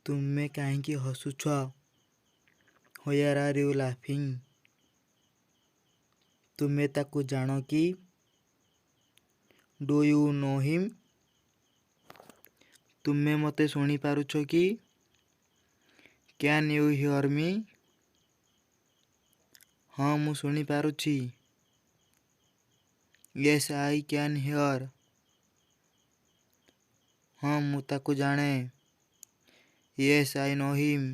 ତୁମେ କାହିଁକି ହସୁଛ? Why are you laughing? ତୁମେ ତାକୁ ଜାଣ କି? Do you know him? ତୁମେ ମୋତେ ଶୁଣିପାରୁଛ କି? Can you hear me? ହଁ, ମୁଁ ଶୁଣିପାରୁଛି। Yes, I can hear. ହଁ, ମୁଁ ତାକୁ ଜାଣେ। Yes, I know him.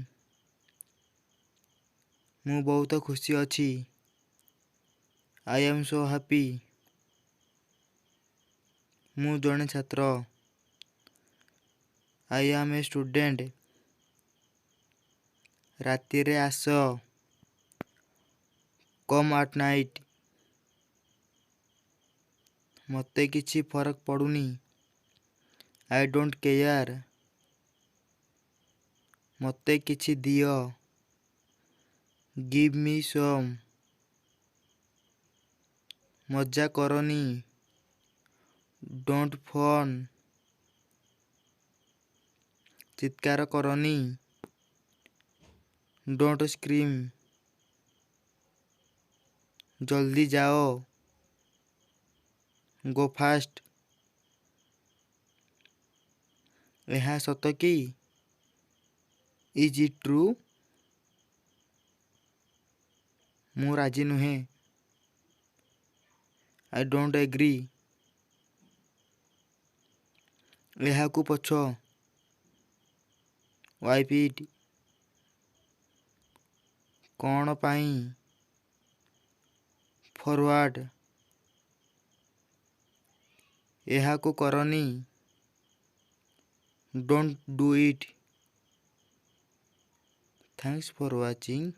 ମୁଁ ବହୁତ ଖୁସି ଅଛି। I am so happy. ମୁଁ ଜଣେ ଛାତ୍ର। I am a student. ରାତିରେ ଆସ। Come at night. ମୋତେ କିଛି ଫରକ ପଡ଼ୁନି। I don't care. ମୋତେ କିଛି ଦିଅ। Give me some. ମଜା କରନି। Don't fun. ଚିତ୍କାର କରନି। Don't scream. ଜଲ୍ଦି ଯାଅ। Go fast. ଏହା ସତ କି? Is it true? ମୁଁ ରାଜି ନୁହେଁ। I don't agree. ଏହାକୁ ପୋଛ। Wipe it. କ'ଣ ପାଇଁ? For what? ଏହାକୁ କରନି। Don't do it. Thanks for watching.